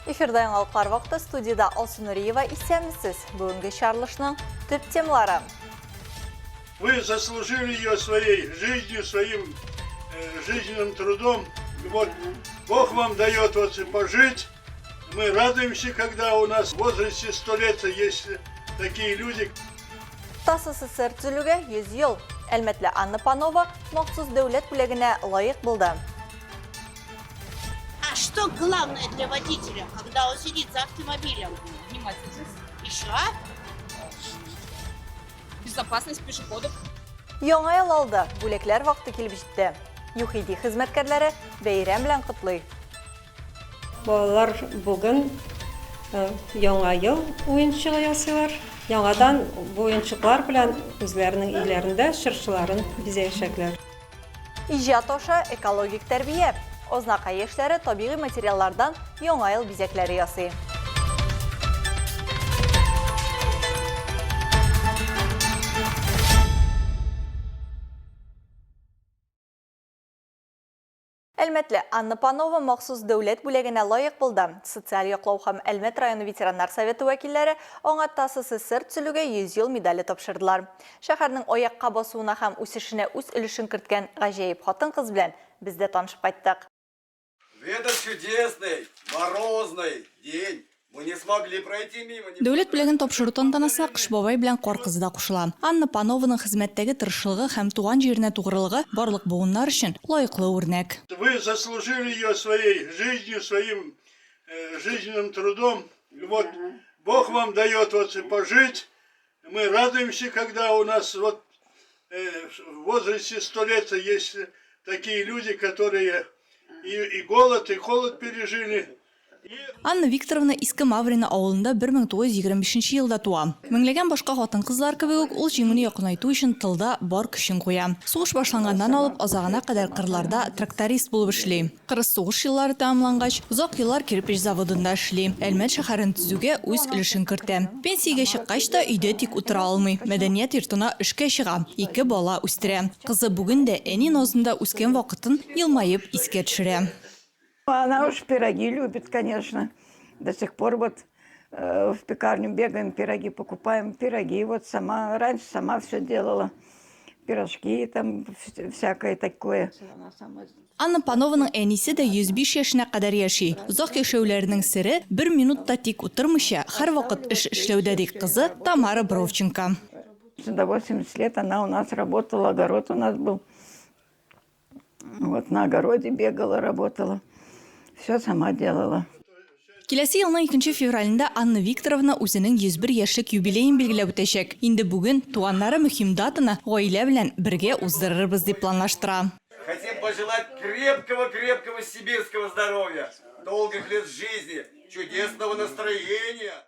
Эфирда яңалыклар вакыты студиядә Алсу Нуриева исәнмесез. Бүгенге чарлышның төп темалары. Вы заслужили ее своей жизнью, своим э, жизненным трудом. Вот Бог вам дает вот пожить. Мы радуемся, когда у нас в возрасте 100 лет есть такие люди. ТАССР төзелүгә 100 ел. Әлмәтле Анна Панова махсус дәүләт бүләгенә лаек булды. А что главное для водителя, когда он сидит за автомобилем? Внимательность. Еще? Безопасность пешеходов. Яңа ел алды, бүләкләр вакыты килеп җитте. ЮХИДИ хезмәткәрләре бәйрәм белән котлый. Балалар бүген Яңа ел уенчыгы ясыйлар. Яңадан бу уенчыклар белән үзләренең өйләрендә чыршыларын бизәячәкләр. Иҗат аша экологик тәрбия. Азнакай яшьләре табигый материаллардан Яңа ел бизәкләре ясый. Әлмәтле Анна Панова махсус дәүләт бүләгенә лаек булды. Социаль яклау һәм Әлмәт районы ветераннар советы вәкилләре аңа ТАССР төзелүгә 100 ел медале тапшырдылар. Шәһәрнең аякка басуына һәм үсешенә үз өлешен керткән гаҗәеп хатын-кыз белән без дә танышып кайттык. В этот чудесный, морозный день мы не смогли пройти мимо. Дәүләт бүләген тапшыру тантанасына Кыш бабай белән Кар кызы да кушыла. Анна Панованың хезмәттәге тырышлыгы һәм туган җиренә тугрылыгы барлык буыннар өчен лаеклы үрнәк. Вы заслужили ее своей жизнью, своим э, жизненным трудом. Вот Бог вам дает вот пожить. Мы радуемся, когда у нас вот э, в возрасте 100 лет есть такие люди, которые и, и голод, и холод пережили. Анна Викторовна Иске Маврино авылында 1925 елда туа. Меңләгән башка хатын-кызлар кебек үк, ул җиңүне якынайту өчен тылда бар көчен куя. Сугыш башланганнан алып азагына кадәр кырларда тракторист булып эшли. Кырыс сугыш еллары тәмамлангач, озак еллар кирпеч заводында эшли, Әлмәт шәһәрен төзүгә үз өлешен кертә. Пенсиягә чыккач та өйдә тик утыра алмый, мәдәният йортына эшкә чыга, ике бала үстерә. Кызы бүген дә әни назында үскән вакытын елмаеп искә төшерә. Она уж пироги любит, конечно. До сих пор вот э, в пекарню бегаем, пироги покупаем, пироги вот сама, раньше сама все делала. Пирожки там всякое такое. Анна Панованың әнисе дә 105 яшенә кадәр яши. Озак яшәүләренең сере, бер минут та тик утырмыйча, һәрвакыт эш эшләүдә, ди кызы Тамара Бровченко. До 80 лет она у нас работала, огород у нас был. Вот на огороде бегала, работала. Все сама делала. Киләсе елның 2 февралендә Анна Викторовна үзенең 101 яшьлек юбилеен билгеләп үтәчәк. Инде бүген туганнары мөһим датаны гаилә белән бергә уздырырбыз дип планлаштыра. Хотим пожелать крепкого-крепкого сибирского здоровья, долгих лет жизни, чудесного настроения.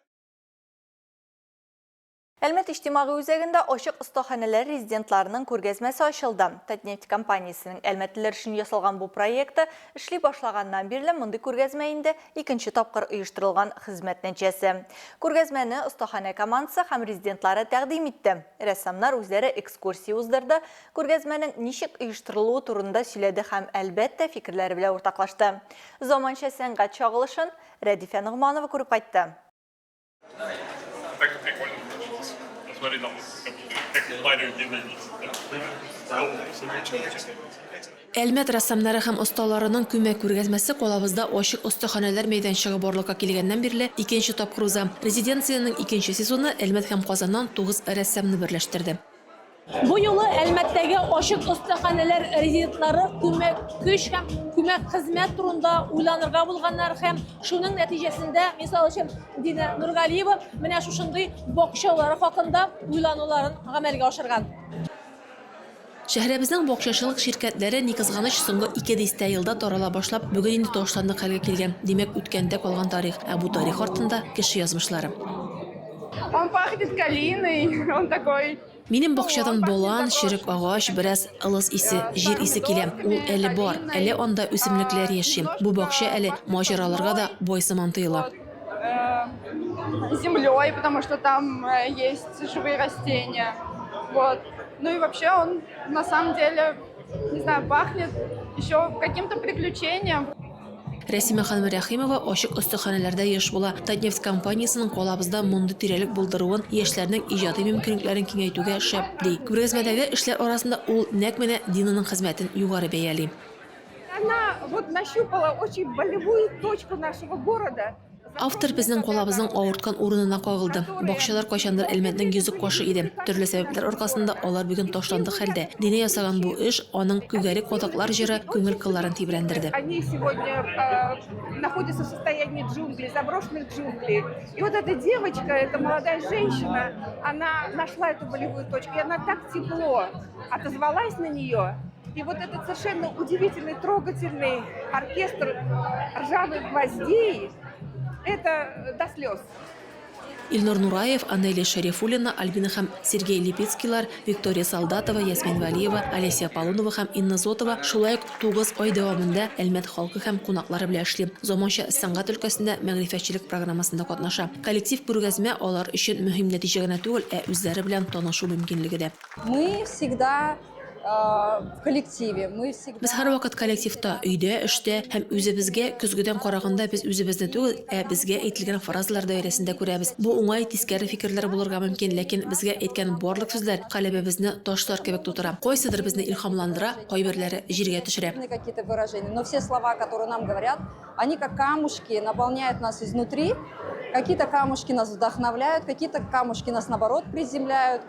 Әлмәт иҗтимагый үзәгендә ачык остаханәләр резидентларының күргәзмәсе ачылды. Татнефть компаниясенең әлмәтлеләр өчен ясалган бу проекты эшли башлаганнан бирле мондый күргәзмә инде икенче тапкыр оештырылган хезмәт нәтиҗәсе. Күргәзмәне остаханә командасы һәм резидентлары тәкъдим итте. Рәссамнар үзләре экскурсия уздырды, күргәзмәнең ничек оештырылуы турында сөйләде һәм, әлбәттә, фикерләре белән уртаклашты. Заманча сәнгать чагылышын Рәдифә Ногманова күреп кайтты. Так прикольно получилось. Смотри, там как, как маленький Әлмәт рәссамнары һәм осталарының күмәк күргәзмәсе калабызда ачык остаханәләр мәйданчыгы барлыкка килгәннән бирле икенче тапкыр уза. Резиденциянең икенче сезоны Әлмәт һәм Казаннан тугыз рәссамны берләштерде. Бу юлы Әлмәттәге ачык остаханәләр резидентлары күмәк көч һәм күмәк хезмәт турында уйланырга булганнар һәм шуның нәтиҗәсендә, мисал өчен, Дина Нургалиева менә шушындый бакчалар хакында уйлануларын гамәлгә ашырган. Шәһәребезнең бакчачылык ширкәтләре, ни кызганыч, соңгы ике дистә елда тарала башлап, бүген инде ташландык хәлгә килгән. Димәк, үткәндә калган тарих. Ә бу тарих артында, кеше язмышлары. Он пахнет калиной, он такой Минем бакчадан болан, черек агач, бераз ылыс исе, җир исе килә. Ул әле бар, әле анда үсемлекләр яши. Бу бакча әле маҗараларга да бай сыман тоела. Землей, потому что там э, есть живые растения. Вот. Ну и вообще он на самом деле, не знаю, пахнет еще каким-то приключением. Рәсимә ханым Рәхимова ачык остаханәләрдә еш була. Татнефть компаниясенең калабызда мондый тирәлек булдыруын яшьләрнең иҗади мөмкинлекләрен киңәйтүгә шәп, ди. Күргәзмәдәге эшләр арасында ул нәкъ менә Динаның хезмәтен югары бәяли. Она вот нащупала очень болевую точку нашего города. Автор безнең калабызның авырткан урынына кагылды. Бакчалар кайчандыр Әлмәтнең йөзек кашы иде. Төрле сәбәпләр аркасында алар бүген ташландык хәлдә. Динә ясаган бу эш, аның Күгәрек кадаклар җыры күңел кылларын тибрәндерде. Они сегодня находятся в состоянии джунглей, заброшенных джунглей. И вот эта девочка, эта молодая женщина, она нашла эту болевую точку, и она так тепло отозвалась на нее. И вот этот совершенно удивительный, трогательный оркестр ржавых гвоздей, это до слез. Илнур Нураев, Анелия Шәрифуллина, Альбина һәм Сергей Липецкийлар, Виктория Солдатова, Ясмин Вәлиева, Олеся Аполлонова һәм Инна Зотова шулай ук тугыз ай дәвамында Әлмәт халкы һәм кунаклары белән эшли, заманча сәнгать өлкәсендә мәгърифәтчелек программасында катнаша. Коллектив күргәзмә алар өчен мөһим нәтиҗә генә түгел, ә үзләре белән танышу мөмкинлеге дә. Мы всегда в коллективе, мы всегда... Без һәрвакыт коллективта, өйдә, эштә һәм үзебезгә көзгедән караганда без үзебезне түгел, ә безгә әйтелгән фразалар даирәсендә күрәбез. Бу уңай, тискәре фикерләр булырга мөмкин, ләкин безгә әйткән барлык сүзләр калебебезне ташлар кебек тутыра. Кайсыдыр безне илһамландыра, кайберләре җиргә төшерә. Какие-то выражения, но все слова, которые нам говорят, они как камушки наполняют нас изнутри. Какие-то камушки нас вдохновляют, какие-то камушки нас наоборот приземляют.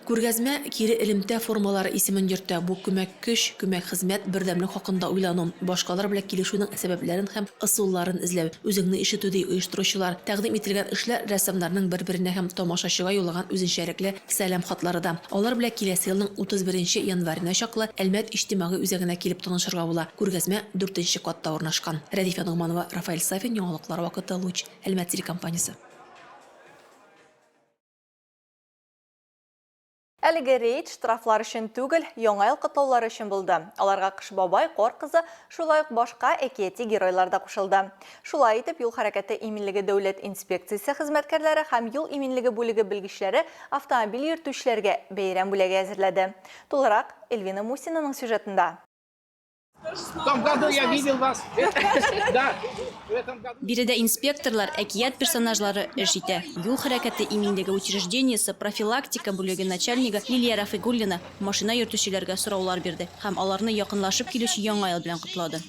Күргәзмә Кире элемтә формалары исемен йөртә. Бу күмәк көч, күмәк хезмәт, бердәмлек хакында уйлану, башкалар белән килешүнең сәбәпләрен һәм ысулларын эзләү, үзеңне ишетү, ди оештыручылар. Тәкъдим ителгән эшләр рәссамнарның бер-беренә һәм тамашачыга юллаган үзенчәлекле сәлам хатлары да. Алар белән киләсе елның 31 нче январенә чаклы Әлмәт иҗтимагый үзәгенә килеп танышырга була. Күргәзмә дүртенче катта урнашкан. Рәдифә Ногманова, Рафаэль Сафин, Яңалыклар вакыты, Луч, Әлмәт телекомпаниясе. Әлеге рейд штрафлар өчен түгел, Яңа ел котлаулары өчен булды. Аларга Кыш бабай, Кар кызы, шулай ук башка әкияти геройлар да кушылды. Шулай итеп, юл хәрәкәте иминлеге дәүләт инспекциясе хезмәткәрләре һәм юл иминлеге бүлеге белгечләре автомобиль йөртүчеләргә бәйрәм бүләге әзерләде. Тулырак Эльвина Мусинаның сюжетында. В том году я видел вас. Да. В этом году. Биредә инспекторлар, әкият персонажлары эш итә. Юл хәрәкәте иминлеге учреждениесе профилактика бүлеге начальнигы Лилия Рафыйгуллина машина йөртүчеләргә сораулар бирде һәм аларны якынлашып килүче Яңа ел белән котлады.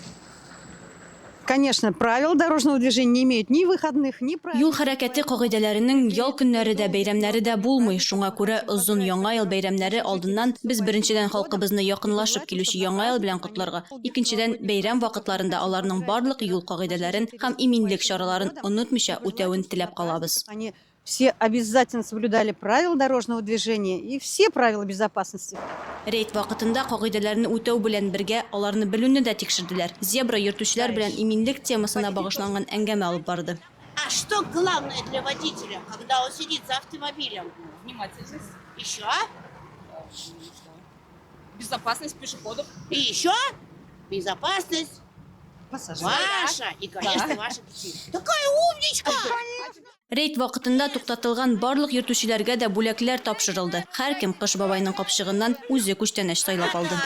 Конечно, правила дорожного движения не имеют ни выходных, ни праздников. Юл хәрәкәте кагыйдәләренең ял көннәре дә, бәйрәмнәре дә булмый. Шуңа күрә озын Яңа ел бәйрәмнәре алдыннан без беренчедән халкыбызны якынлашып килүче Яңа ел белән котларга, икенчедән, бәйрәм вакытларында аларның барлык юл кагыйдәләрен һәм иминлек чараларын онытмыйча үтәвен теләп калабыз. Все обязательно соблюдали правила дорожного движения и все правила безопасности. Рейд вакытында кагыйдәләрне үтәү белән бергә, аларны белүне дә тикшерделәр. Зебра йөртүчеләр белән иминлек темасына багышланган әңгәмә алып барды. А что главное для водителя, когда он сидит за автомобилем? Внимательность. Еще? Безопасность пешеходов. И еще? Безопасность ваша и, конечно, ваших детей. Такая умничка! Рейд вакытында туктатылган барлык йөртүчеләргә дә бүләкләр тапшырылды. Һәркем Кыш бабайның капчыгыннан үзе күчтәнәч сайлап алды.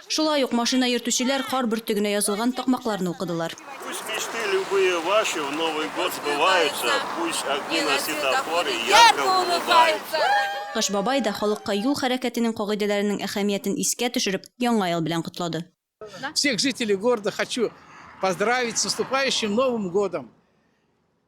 Шулай ук машина йөртүчеләр кар бөртегенә язылган такмакларны укыдылар. Пусть мечты любые ваши в Новый год сбываются, пусть огни на светофоре ярко улыбаются. Кыш бабай да халыкка юл хәрәкәтенең кагыйдәләренең әһәмиятен искә төшереп, Яңа ел белән котлады. Всех жителей города хочу поздравить с наступающим Новым годом!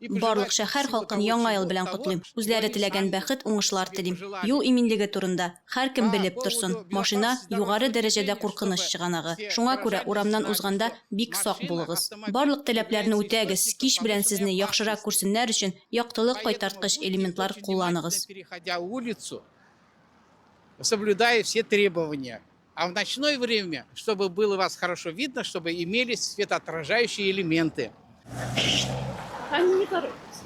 Барлык шәһәр халкын Яңа ел белән котлыйм. Үзләре теләгән бәхет, уңышлар телим. Юл иминлеге турында һәркем белеп торсын. Машина, югары дәрәҗәдә куркыныч чыганагы. Шуңа күрә урамнан узганда бик сак булыгыз. Барлык таләпләрне үтәгез, кич белән сезне яхшырак күрсеннәр өчен яктылык кайтарткыч элементлар кулланыгыз. Переходя улицу, соблюдая все требования. А в ночное время, чтобы было вас хорошо видно, чтобы имелись светоотражающие элементы. Они не торопятся.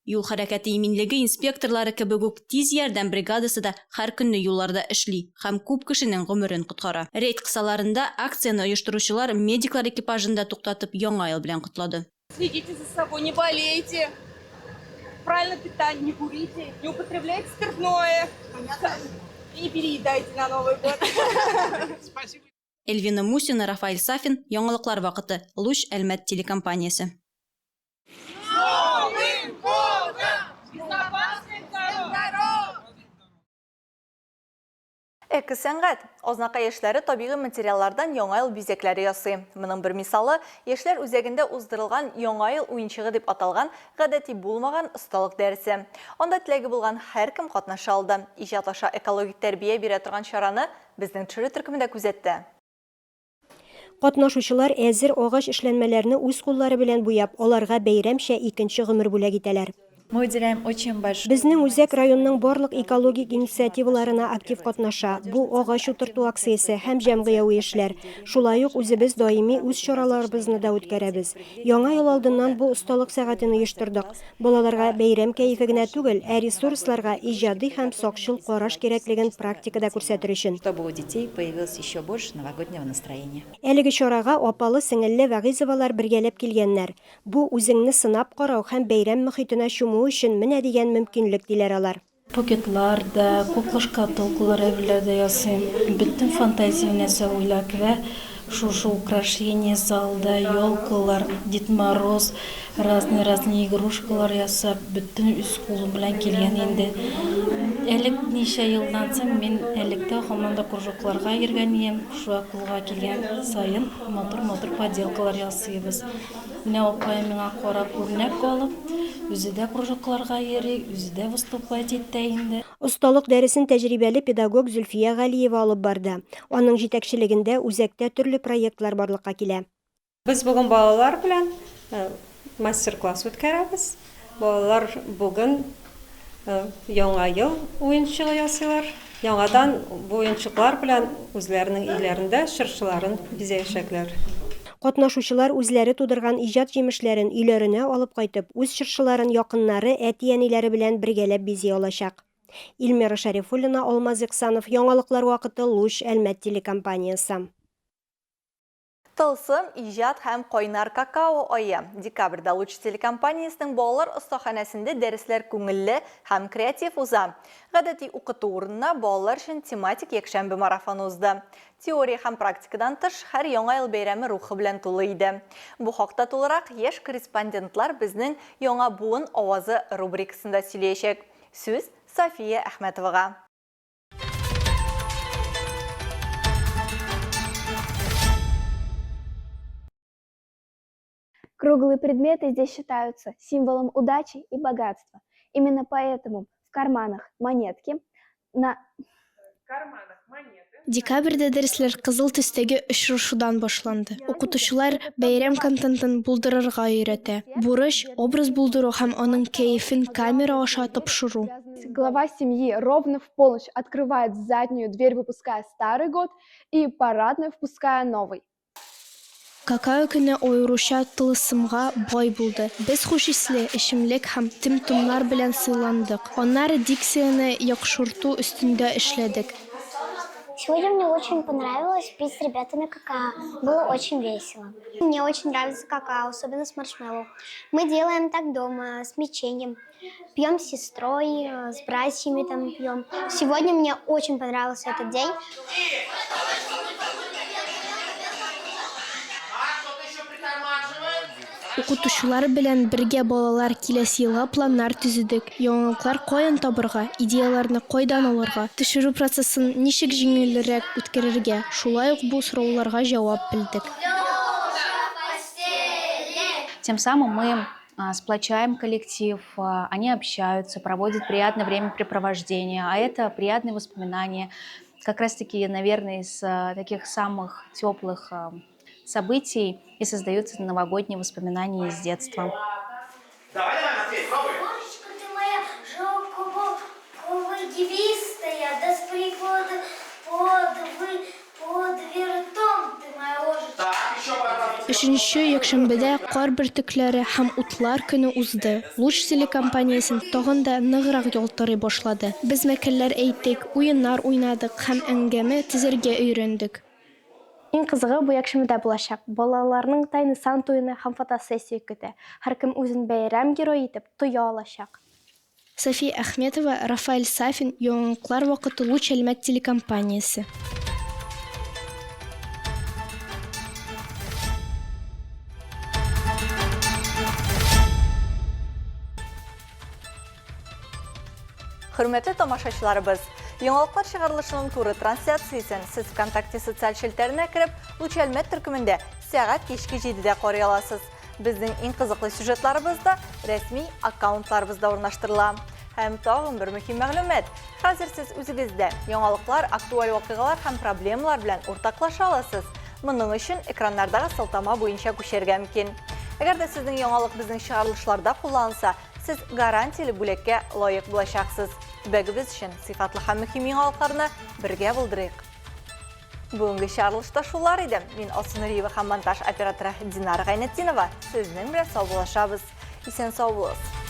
Юл хәрәкәте иминлеге инспекторлары кебек үк тиз ярдәм бригадасы да һәр көнне юлларда эшли һәм күп кешенең гомерен коткара. Рейд кысаларында акцияне оештыручылар медиклар экипажын да туктатып Яңа ел белән котлады. Следите за собой, не болейте. Правильное питание, не курите, не употребляйте спиртное. И не переедайте на Новый год. Эльвина Мусина, Рафаэль Сафин, Яңалыклар вакыты, Луч Әлмәт телекомпаниясе. Новым годом! Безопасных дорог! Эко-сәнгать. Азнакай яшьләре табигый материаллардан Яңа ел бизәкләре ясый. Моның бер мисалы, Яшьләр үзәгендә уздырылган Яңа ел уенчыгы дип аталган гадәти булмаган осталык дәресе. Анда теләге булган һәркем катнаша алды. Иҗат аша экологик тәрбия бирә торган чараны безнең төшерү төркеме дә күзәтте. Катнашучылар әзер агач эшләнмәләрне үз куллары белән буяп, аларга бәйрәмчә икенче гомер бүләк итәләр. Мы уделяем очень большое Безнең үзәк районның барлык экологик инициативаларына актив катнаша, бу агач утырту акциясе һәм җәмгыяви эшләр. Шулай ук үзебез даими үз чараларыбызны да үткәрәбез. Яңа ел алдыннан бу осталык сәгатен оештырдык. Балаларга бәйрәм кәефе генә түгел, ә ресурсларга иҗади һәм сакчыл караш кирәклеген практикада күрсәтер өчен. Чтобы у детей появилось еще больше новогоднего настроения. Әлеге чарага апалы-сеңелле Вәгыйзовалар бергәләп килгәннәр. Бу, үзеңне сынап карау һәм бәйрәм мохитенә чуму өчен менә дигән мөмкинлек, диләр алар. Букетлар да, кукла-шкатулкалар әйберләр дә ясыйм. Бөтен фантазиям нәрсә уйла керә, шушы украшение залда, елкалар, Дед Мороз, разный-разный игрушкалар ясап, бөтен үз кулым белән килгән инде. Элек ничә елдан соң мин элек тә һаман да кружокларга йөргән ием, шуңа кулга килгән саен матур-матур поделкалар ясыйбыз. Менә апаем миңа карап үрнәк алып, үзе дә кружокларга йөри, үзе дә выступать итә инде. Осталык дәресен тәҗрибәле педагог Зөлфия Галиева алып барды. Аның җитәкчелегендә үзәктә төрле проектлар барлыкка килә. Без бүген балалар белән мастер-класс үткәрәбез. Балалар бүген Яңа ел уенчыгы ясыйлар. Яңадан бу уенчыклар белән үзләренең өйләрендә чыршыларын бизәячәкләр. Катнашучылар үзләре тудырган иҗат җимешләрен өйләренә алып кайтып, үз чыршыларын якыннары, әти-әниләре белән бергәләп бизи алачак. Илмира Шәрифуллина, Алмаз Иксанов, Яңалыклар вакыты, Луч, Әлмәт телекомпаниясе. Тылсым, иҗат һәм кайнар какао ае. Декабрьдә Луч телекомпаниясенең балалар остаханәсендә дәресләр күңелле һәм креатив уза. Гадәти укыту урынына балалар өчен тематик якшәмбе марафоны узды. Теория һәм практикадан тыш, һәр Яңа ел бәйрәме рухы белән тулы иде. Бу хакта тулырак яшь корреспондентлар безнең Яңа буын авазы рубрикасында сөйләячәк. Сүз София Әхмәтовага. Круглые предметы здесь считаются символом удачи и богатства. Именно поэтому в карманах монетки, на Декабрьдә дәресләр кызыл төстәге очрашудан башланды. Укытучылар бәйрәм контентын булдырырга өйрәтә. Бурыч, образ булдыру һәм аның кәефен камера аша тапшыру. Глава семьи ровно в полночь открывает заднюю дверь, выпуская старый год, и парадную впуская новый. Какао көне аеруча тылысымга бай булды. Без хуш исле эчемлек һәм тәм-томнар белән сыйландык. Аннары дикцияне яхшырту өстендә эшләдек. Сегодня мне очень понравилось пить с ребятами какао. Было очень весело. Мне очень нравится какао, особенно с маршмеллоу. Мы делаем так дома, с печеньем. Пьем с сестрой, э, с братьями там пьем. Сегодня мне очень понравился этот день. Укытучылар белән бергә балалар киләсе елга планнар төзедек, яңалыклар каян табырга, идеяләрне кайдан алырга, төшерү процессын ничек җиңелрәк үткәрергә, шулай ук бу сорауларга җавап белдек. Тем самым мы сплочаем коллектив, они общаются, проводят приятное времяпрепровождение, а это приятные воспоминания. Как раз-таки, наверное, из таких самых теплых событий и создаются новогодние воспоминания из детства. Давай, давай, Матвей, пробуй. Ты моя желково-девистая, да с припод, под, вы, под вертом ты моя ложечка. Өченче якшәмбедә Кар бөртекләре һәм утлар көне узды. Луч телекомпаниясен тагын да ныграк ялтырый башлады. Без мәкальләр әйттек, уеннар уйнадык һәм әңгәмә төзергә өйрәндек. Иң кызыгы бу якшәмбедә булачак. Балаларның Тайны Санта уены һәм фотосессия көтә. Һәркем үзен бәйрәм герое итеп тоя алачак. София Әхмәтова, Рафаэль Сафин, Яңалыклар вакыты Луч Әлмәт телекомпаниясе. Хөрмәтле тамашачыларыбыз, яңалыклар чыгарылышының туры трансляциясен сез ВКонтакте социаль челтәренә кереп, Луч Әлмәт төркемендә сәгать кичке 7-дә карый аласыз. Безнең иң кызыклы сюжетларыбыз да рәсми аккаунтларыбызда урнаштырыла. Һәм тагын бер мөһим мәгълүмат. Хәзер сез үзегез дә яңалыклар, актуаль вакыйгалар һәм проблемалар белән уртаклаша аласыз. Моның өчен экраннардагы сылтама буенча күчәргә мөмкин. Әгәр дә сезнең яңалык безнең чыгарылышларда кулланылса, сез гарантияле бүләккә лаек булачаксыз. Төбәгебез өчен сыйфатлы һәм мөһим яңалыкларны бергә булдырыйк! Бүгенге чыгарылышта шулар иде. Мин Алсу Нуриева һәм монтаж операторы Динара Гайнетдинова сезнең белән саубуллашабыз. Исән-сау булыгыз.